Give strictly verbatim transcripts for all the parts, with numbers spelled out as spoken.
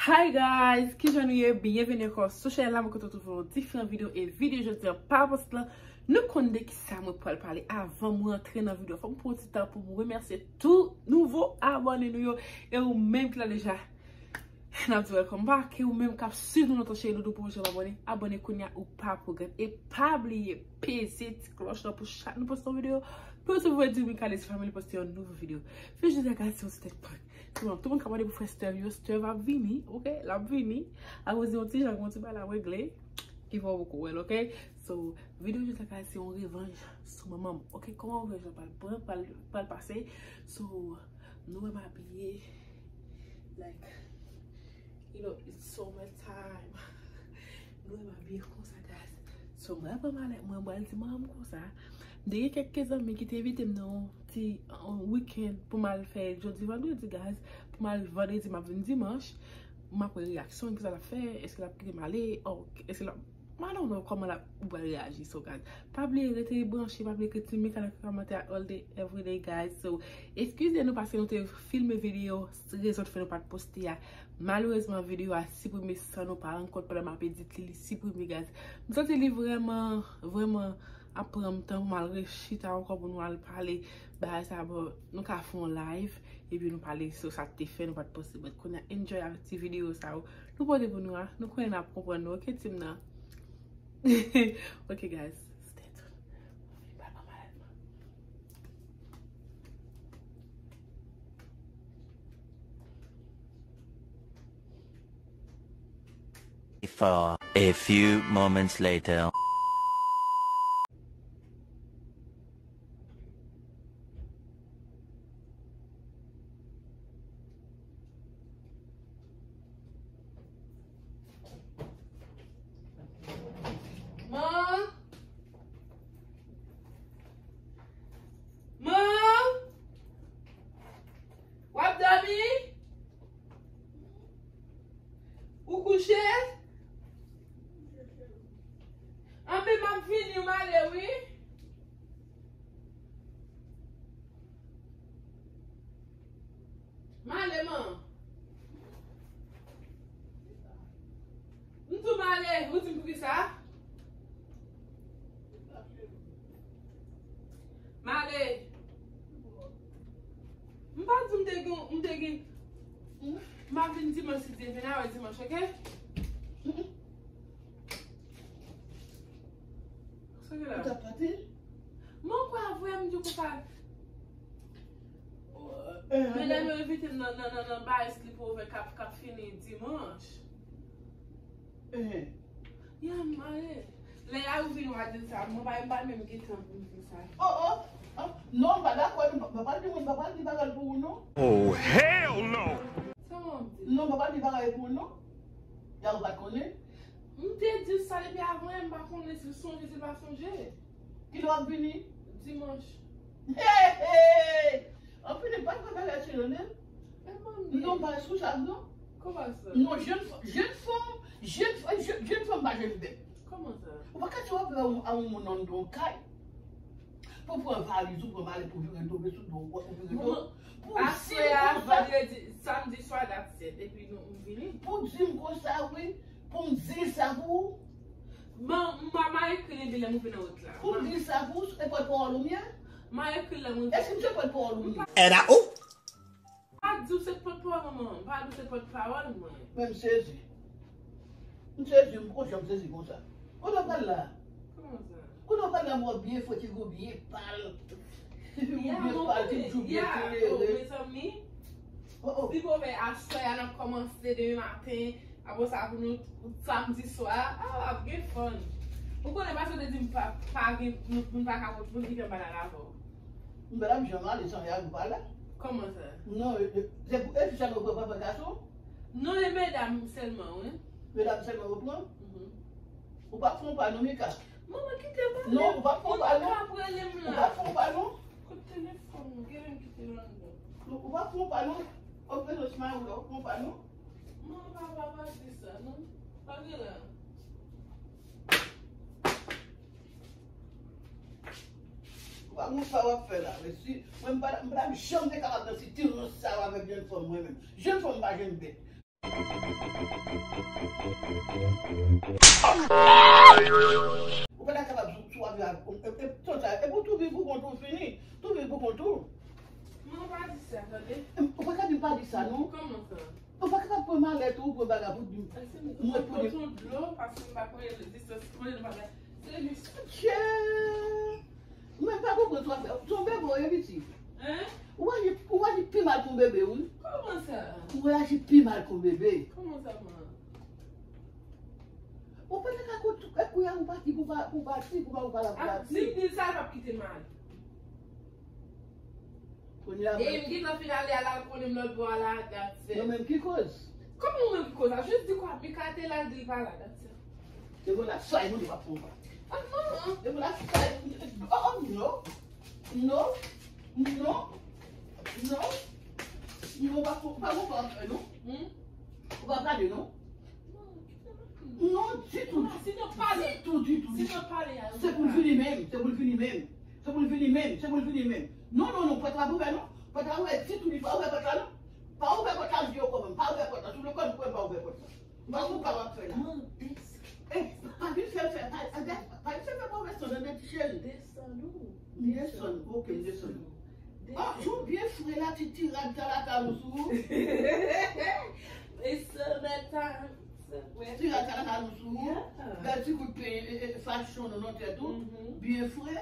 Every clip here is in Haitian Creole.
Hi guys, kijan nou ye? Byenveni ankò sou chanèl la. Mwen kontan retwouve yon diferan videyo, e videyo jodi a pa pòs lan. Nou konn de kisa mwen pral pale. Avan mwen antre nan videyo, fò m pran yon ti tan pou m remèsye tout nouvo abòne nou yo. E ou menm ki la deja, n ap di welcome back. E ou menm k ap swiv nou lontan, cheri doudou, pou ou janm abòne, abòne kounye a, ou pa p regrèt. E pa bliye peze ti klòch lan pou chak nou poste yon videyo, pou yo toujou di Mikalis Family poste yon nouvo videyo. Videyo jodi a, guys, se yon stèt prank. Tout moun, tout moun k ap mande pou frè Steve yo, Steve ap vini, ok? L ap vini. Akoz yon ti jan, yon ti bagay l ap regle. Ki fè w poko wè l, ok? So, videyo jodi a, guys, se yon revanj sou manman m, ok? Kòman revanj lan pral pran, pral, pral pase? So, nou wè m abiye, like, you know, it's summer time. Nou wè m abiye konsa, guys. So, mwen pran malèt mwen, mwen al di manman m konsa. M te gen kèk zanmi ki te envite m nan yon ti, yon weekend pou m al fè jodi vandredi, guys. Pou m al vandredi, m ap vin dimanch. M ap wè reyaksyon, kisa l ap fè, èske l ap kite m ale, or, èske l ap, I don't know kòman l ap, ou pral reyaji, so, guys. Pa bliye rete branche, pa bliye kite ti Mika nan kòmantè all day, every day, guys. So, eskize nou paske nou te filme videyo, rezon ki fè nou pa t poste a. Malerezman, videyo a siprime san nou pa rann kont pandan m ap edit li, li siprime, guys. M santi li vrèman, vrèman ap pran m tan pou m al rechita ankò pou nou al pale bagay sa, bon, nou ka fè yon live, epi nou pale sou sa k te fè nou pa t poste. But kounye a, enjoy avèk ti videyo sa yo. Nou pote pou nou a, nou konnen n ap konprann nou, ok, team nan? Ok, guys, stay tuned. Mwen vin pral pran malèt mwen. For a few moments later. Man! Man! W ap dòmi? Ou kouche? Anben, m ap vini, m ale, wi. M ale, man. M di w m ale, ou di m poukisa? M ale. M pa di w m te gen, m te gen, m ap vin dimanch si Dye vle, n a wè dimanch, ok? Sa gen la? Ou t ap pati? Mwen kwè vre, m di w konsa. Medam yo envite m nan, nan, nan, nan bay sleepover k ap, k ap fini dimanch. Ya, m ale. Lè a ou vin, w a di l sa. Mwen pa, m pa menm gen tan pou m di l sa. Oh, oh, oh. Non, m pa dakò, non, m pa pral di moun, m pa pral di bagay pou ou, non. Oh, hell no! Sa w ap di? Non, m pa pral di bagay pou ou, non. Ya, ou pa t konnen? M te di l sa depi avan yè, m pa konnen si l sonje, si l pa sonje. Kilè w ap vini? Dimanch. Hey, hey! Anfen, pa fè bagay serye, non? E manmi. Non, pa sou sa, non. Kòman sa? Non, jèn fanm, jèn fanm, jèn fanm, jèn, jèn fanm pa jèn bèt. Kòman sa? Ou pa ka di w ap fè a yon, a yon moun anndan yon kay. Pou pran valiz ou, pran malèt ou, vire do, sou do, ou vire do. Pou di m konsa. Aswè a, vandredi, samdi swa, that's it. Epi nou, m vini. Pou di m konsa, wi. Pou m di sa pou ou. Bon, m pa, m pa ekri li epi lè m rive nan wout la. Pou m di sa pou ou, se pòtpawòl ou m ye? M pa ekri lè m rive. Èske m se pòtpawòl ou m ye? Èd a ou? M pa di w se pòtpawòl manman, m pa di w se pòtpawòl mwen. Men m sezi. M sezi, m poko janm sezi konsa. Kote w pral la? Kòman sa? Kote w pral la, mwen byen fweti, ou byen pal. Ou byen pal, ti jou byen klere. Oh, mezanmi. Oh, oh. Sleepover aswè a, n ap kòmanse demen maten. Apre sa, pou nou, samdi swa, a, w ap gen fun. Ou konnen, paske w te di m pa, pa gen, moun, moun pa ka, moun ki fè m pa t al avè w. M pa t ap janm ale san Yari pa la. Kòman sa? Non, e, e, se pou, e fi sa nou pran papa gason? Non, e medam sèlman, wi. Medam sèlman ou pran? Mhm. Ou pa fè yon pa non, Mika? Manman, kite m pale. Non, ou pa fè yon pa non. Ou pa prale m la. Ou pa fè yon pa non. Kote telefòn mwen? Genlè m kite l anndan. Non, ou pa fè yon pa non. Ou fè yon smile la, ou fè yon pa non. Non, papa, pa di sa, non. Pa gen la. Ou pa gon sa w ap fè la, men si, mwen m pa, m pa janm te kapab nan sitirans sa yo avèk jèn fanm mwen menm. Jèn fanm pa jèn bèt. Ou pa ta kapab sou, sou avi a, e, e, e, tout sa, e pou tou viv pou kont ou fini. Tou viv pou kont ou. Mwen pa di sa, tande. Ou pa ka di m pa di sa, non. Kòman sa? Ou pa kapab pran malèt ou, pran bagay pou di m. Mwen pou di. Yon dlo, paske m pa konnen distans, konnen nou pa gen. Se li. Tchè! Mwen pa konprann sa w ap fè. Se yon bebe w ye, pitit. Hein? Ou aji, ou aji pi mal ke yon bebe, wi. Kòman sa? Ou aji pi mal ke yon bebe. Kòman sa, man? Ou pa ta ka kont, e, kounye a ou pati pou pa, pou pati, pou pa, ou pa la pou pati. Ah, di m di sa, l p ap kite m ale. Kounye a, e m gentan fin ale a, l al konnen m lòt bò a la, that's it. Mwen menm ki koz? Kòman ou menm ki koz la? Jis di kwa, Mika te la, l di l pa la, that's it. Depi w la sa, e moun yo p ap pran w pa. Ah, non. Depi w la sa, e moun yo, oh, oh, non. Non. Non. Non. Non, pa, pa, pa, pa, non. Hmm? Ou pa prale, non? Non, ditou, ditou, ditou, ditou. Se pou l vini menm, se pou l vini menm. Se pou l vini menm, se pou l vini menm. Non, non, non, pòt la ouvè, non. Pòt la ouvè, ditou, li pa ouvè pòt la, non. Pa ouvè pòt la, m di w kòman, pa ouvè pòt la. Sou le kò m, pa ouvè pòt la. M pa konn sa w ap fè la. Eh, pa di sèl fè, pa, pa, pa di sèl fè pwofesyon nan ti cheri. Desann ou. M desann, ok, m desann. Oh, jou byen fre la, ti, ti rad sa lakay ou sou. It's summertime. Ti rad sa lakay ou sou. Bèl ti kout peny, e, e, fashion nou nan tèt ou. Byen fre.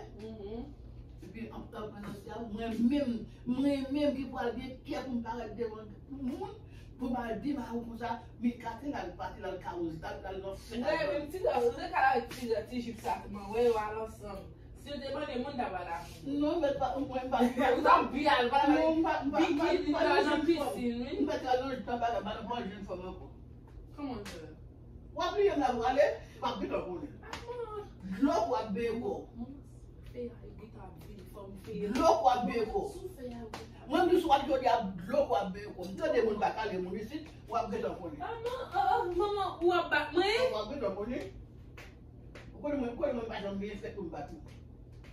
Epi, an, an, an, mwen menm, mwen menm ki pral gen kè pou m parèt devan moun, pou m al di mari w konsa, Mika te la, l pati, l al Kawozita, l al nan fèt. Mwen menm, ti dòz, ou te ka avèk ti, ti jip sa, mwen wè yo al ansanm. Si yo te mande moun, ta ba la. Non, men pa, mwen pa, ou t ap byen al, pa la. Non, m pa, m pa, m pa, bikini, m pa nan pisin, wi. M pa t al nan, nan bagay, m pa nan pran jenn fanm ankò. Kòman sa? W ap bliye m la, w ale, w ap gentan konnen. Dlo k w ap benyen kò w. Dlo k w ap benyen kò w. Mwen, m di sou w ap jodi a, dlo k w ap benyen kò w. M tande moun pa kale moun isit, w ap gentan konnen. Ah, non, ah, ah, manman, ou ap bat mwen? W ap gentan konnen. Ou konnen mwen, ou konnen mwen pa janm genyen fèt pou m bat moun.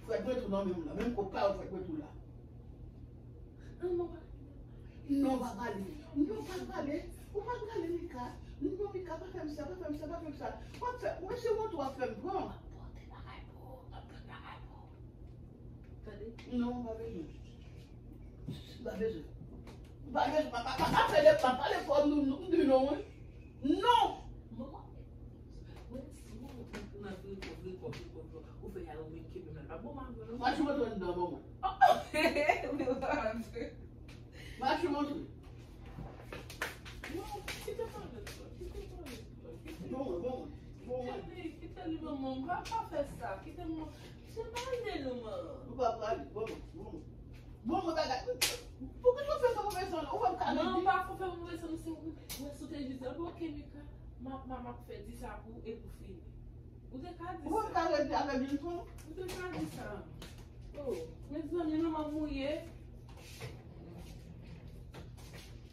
Fèt mwen tou nan men m la. Menm kopa yo fèt mwen tou la. Non, pa pale. Non, pa pale. Ou pa pale, Mika. Non, Mika, pa fè m sa, pa fè m sa, pa fè m sa. W ap fè, mwen se wont w ap fè m pran. M ap pote bagay pou ou, m ap pote bagay pou ou. Tande? Non, m pa bezwen. M pa bezwen. M pa bezwen, m pa, pa, pa, pa fè de, pa pale fò, m, m, m di non, wi. Non! Manman, wè, si ou, ou nan vire kò, vire kò, vire kò, vire kò, ou fè y al, ou vin kenbe m la, pa bon, m al vre non. Mache montre anndan, manman. Mache montre. Non, kite pale, kite pale, kite. Bon, bon, bon. Kite li, kite li, manman, pa, pa fè sa, kite mwen. Se pa anndan non, manman. Ou pa prale, bon, bon. Bon, mwen bagay. Poukisa w fè sa move san? Ou pa ka rete. Non, pa fè move san, se ou. Mwen sou te di sa, bon, ok, Mika, m ap, m ap, m ap fè di sa pou ou e pou fini. Ou te ka di sa. Ou pa ka rete avèk jenn fanm? Ou te ka di sa. Oh, mezanmi, non, m ap mouye.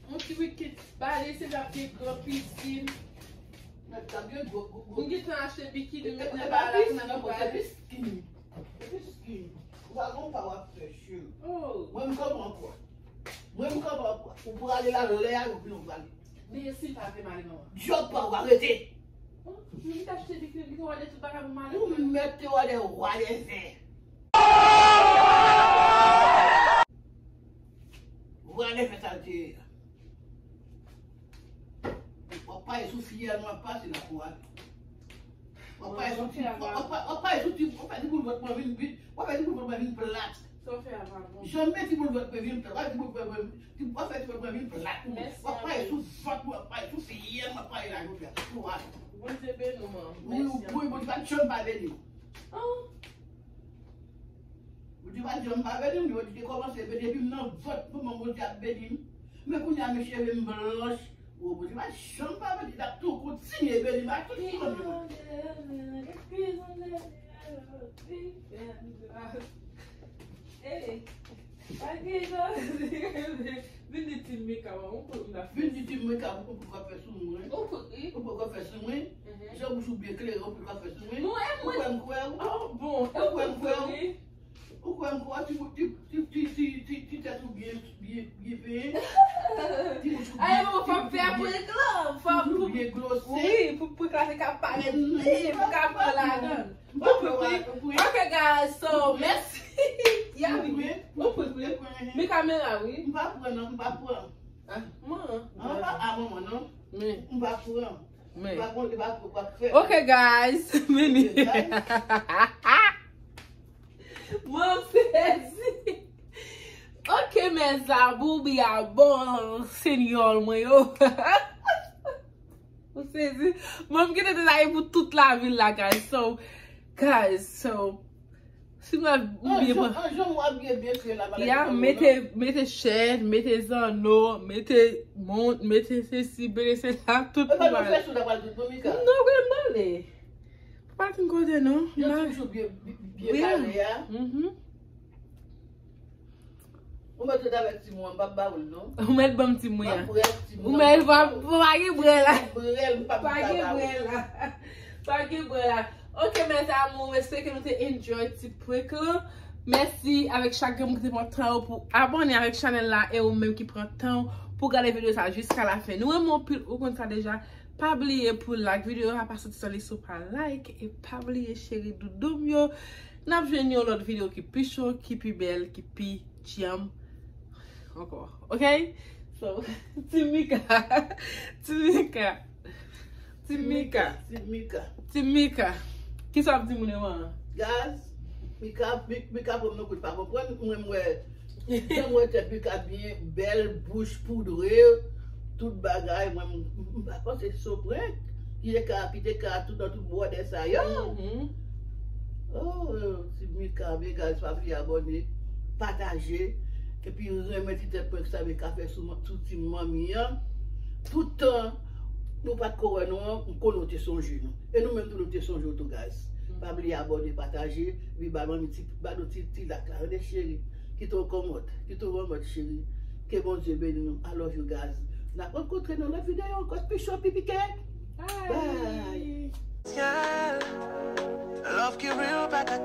Yon ti wikenn, bale se ap gen gran pisin. Mèt ap gen gwo, gwo, gwo. M gentan achte bikini, mèt nan bagay la pou nan pisin. Epi skin. Ou pa gon pa w ap fè, cheri. Oh. Mwen, m kanpe ankò. Mwen, m kanpe ankò. Ou prale la, lè a, ou vin, ou prale. Men si l pa vle m ale, manman. Djòb pa w arete. Oh, men li t achte bikini, li te wale tout bagay pou m ale. Ou mèt te wale, wale fè. Wale fè sa l te ye a. W ap pale sou fiyèl mwen, w ap pase la pou ale. W ap pale sou ti, w ap, w ap, w ap pale sou ti, w ap fè ti boul vant mwen vin, vin, w ap fè ti boul vant mwen vin plat. Sa w fè a pa bon. Janm met ti boul vant mwen vin plat, w ap fè ti boul vant mwen, ti, w ap fè ti boul vant mwen vin plat pou mwen. W ap pale sou vant mwen, w ap pale sou fiyèl mwen, w ap pale la jodi a. Pou ale. Bondye beni w, manman. Wi, wi, Bondye pa t janm pa beni w. Ah. Bondye pa t janm pa beni m, Bondye te kòmanse beni depi m nan vant manman m, Bondye ap beni m. Men kounye a, men cheve m blanch. O, Bondye pa t janm pa beni, l ap tou kontinye beni m ak tout fanmi mwen. Hey, pa gen jan. Vin di Team Mika, ou konn m ta fè. Vin di Team Mika, ou konn w ap fè sou mwen. Ou konn, wi. Ou konn w ap fè sou mwen. Mhm. Jan bouch ou byen klere, ou konn w ap fè sou mwen. Ou kwè m kwè w? Oh, bon. Ou kwè m kwè w? Ou kwè m kwè w? Ti, ti, ti tèt ou byen, byen, byen penyen. Ti bouch ou byen, ti bouch ou byen klere. Glose. Wi, pou prik la te ka parèt li, pou ka pran ladan. Ou prik, wi. Ok, guys, so, mèsi. Ya, wi. Ou prik, wi. Men kamera, wi. M pa pran, non, m pa pran. Ah, man. Ah, ah, manman, non. Men. M pa pran. Men. M pa pran, m pa pran, pa fè. Ok, guys, mini. Mwen sezi. Ok, mes amours, mi amor, señor mwen yo. Ou sezi? Mwen, m kite dezayi pou tout lavi la, guys. So, guys, so, si nou oubyen, an jan w abiye byen fre la, ya, mete, mete chèn, mete zanno, mete mont, mete sesi, mete sela, tout pou bagay. Non, gade m ale. Ou pa konn kote non. Yo toujou byen, byen pale a. Mhm. Ou mèt ret avèk timoun an, m p ap ba ou l non. Ou mèt ban m timoun an. M ap ret timoun an. Ou mèt pa, pa gen brè la. Brè, m p ap ba ou. Pa gen brè la. Pa gen brè la. Ok, mes amours, m espere ke nou te enjoy ti prank lan. Mèsi avèk chak grenn moun ki te pran tan yo pou abòne avèk chanèl la e ou menm ki pran tan w pou gade videyo sa jiska la fen. Nou renmen w anpil, ou konn sa deja. Pa bliye pou like videyo a, pa soti san li si w pa like. E pa bliye cheri doudou m yo. N ap jwenn yon lòt videyo ki pi cho, ki pi bèl, ki pi djanm ankò. Ok? So, Team Mika. Team Mika. Team Mika. Team Mika. Team Mika. Kisa w ap di moun yo an? Guys, Mika, Mi-, Mika pran m nan kou, pa konprann, mwen m wè Jan m wè tèt Mika byen bèl, bouch poudre, tout bagay. Mwen, m, m, m pa panse se yon prank. Ki te ka, ki te ka tout nan tout bwòdè sa yo. Mhm. Oh, Team Mika, men guys, pa bliye abòne, pataje, epi renmen ti tèt prank sa Mika fè sou, sou Team Manmi an. Tout tan, nou pa t ko wè nou an, m konnen w te sonje nou. E nou menm tou nou te sonje w tou, guys. Mhm. Pa bliye abòne, pataje, epi ba Manmi ti, ba nou ti, ti like la, tande cheri. Kite w kòmant, kite w kòmant, cheri. Ke Bondye beni nou. I love you, guys. N ap rankontre nan lòt videyo ankò, pi cho, pi pike. Bye. Bye. Syèl, love ki real pa ka